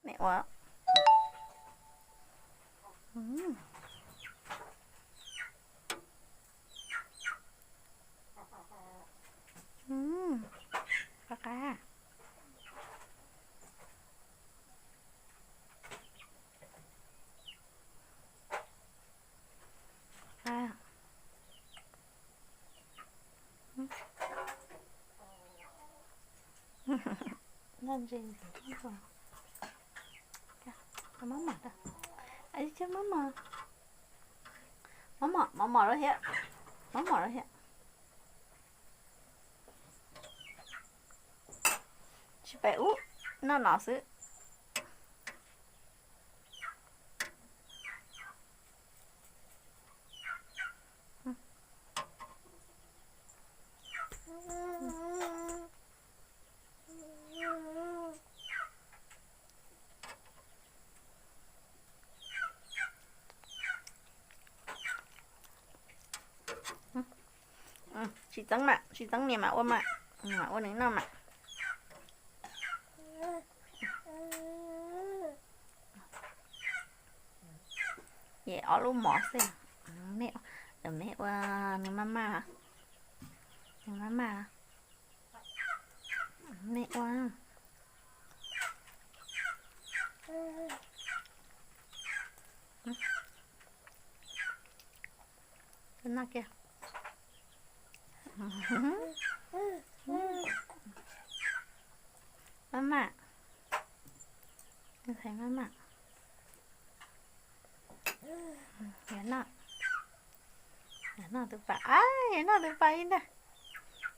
Mej ua. Qab qab. Maj mam, maj mam, maj mam lawm thiab, maj mam lawm thiab. Tsis pais ub, noj no xwb. Tsis txeeb mam, tsis txeeb niam mam ua mam, mam ua nws noj mam. Ces ob lub mov xwb. Mej, mej ua nws maj maj, nws maj maj. Mej ua. Noj kiag. Maj maj. Maj maj. Yog noj, yog noj tus pas, yog noj tus pas ib ntag.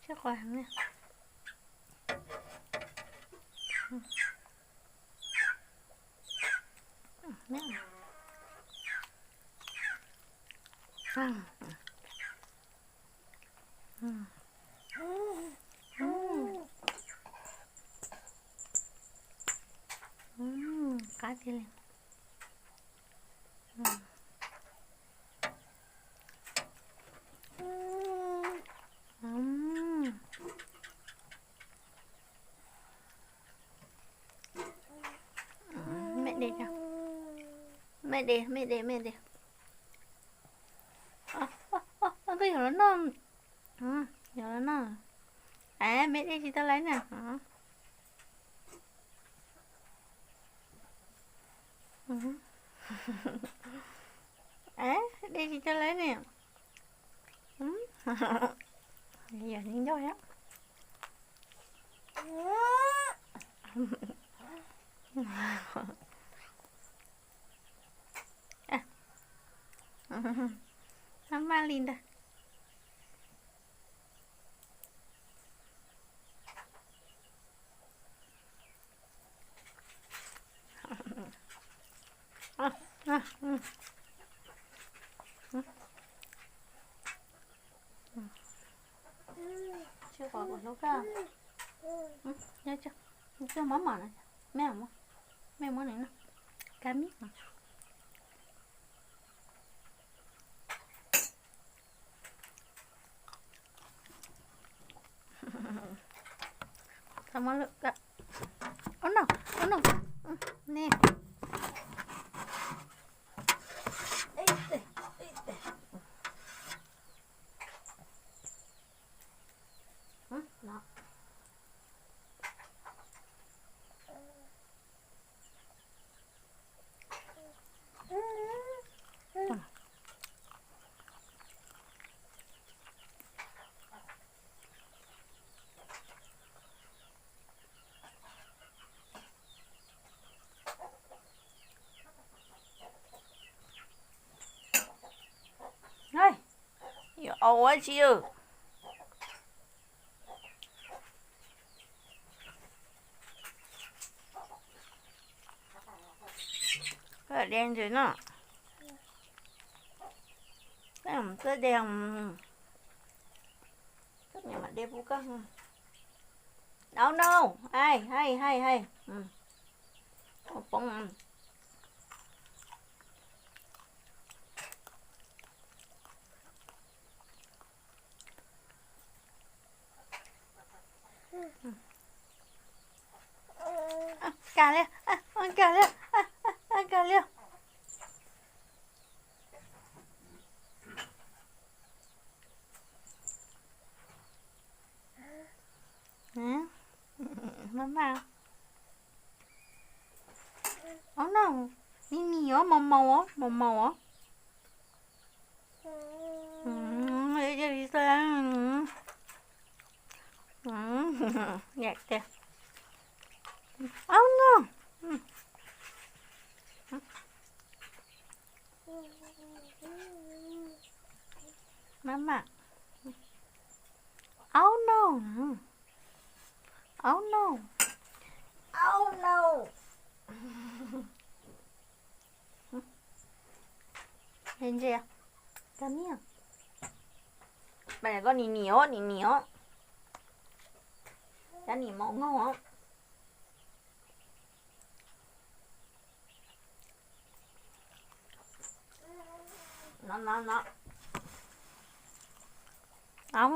Tsis quav heev. Qab tiag li. Mej de, mej de, mej de, mej de. Koj yuav los noj, yuav los noj. Mej de tsis tau lawm na. De tsis tau lawm ne. Yog li ncauj thiab. Maj maj li ntag. Tsis quav kuv hlub koj. Coj mov mom no, mej, mej muab nws noj. Kab mib. Tau muab lwm, ub no, ub no, ne. Yuav ua tsi? Koj de ntses no. Txawj de, txawj niam mam de pub koj. Au no, ai, hai, hai, hai. Poob. Kag li, kag li, kag li. Maj mam. Au no, nim nim os, maus maus os, maus maus os. Au no. Maj mam. Au no. Au no. Au no. Ntsia, koj niam, koj nim nim os, nim nim os. Koj nim maus maus os. No no no. Au.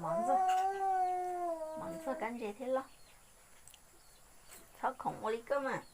Mov ntxuag, mov ntxuag kab ntses thiab lauj. Txhob khoom ua li koj mas.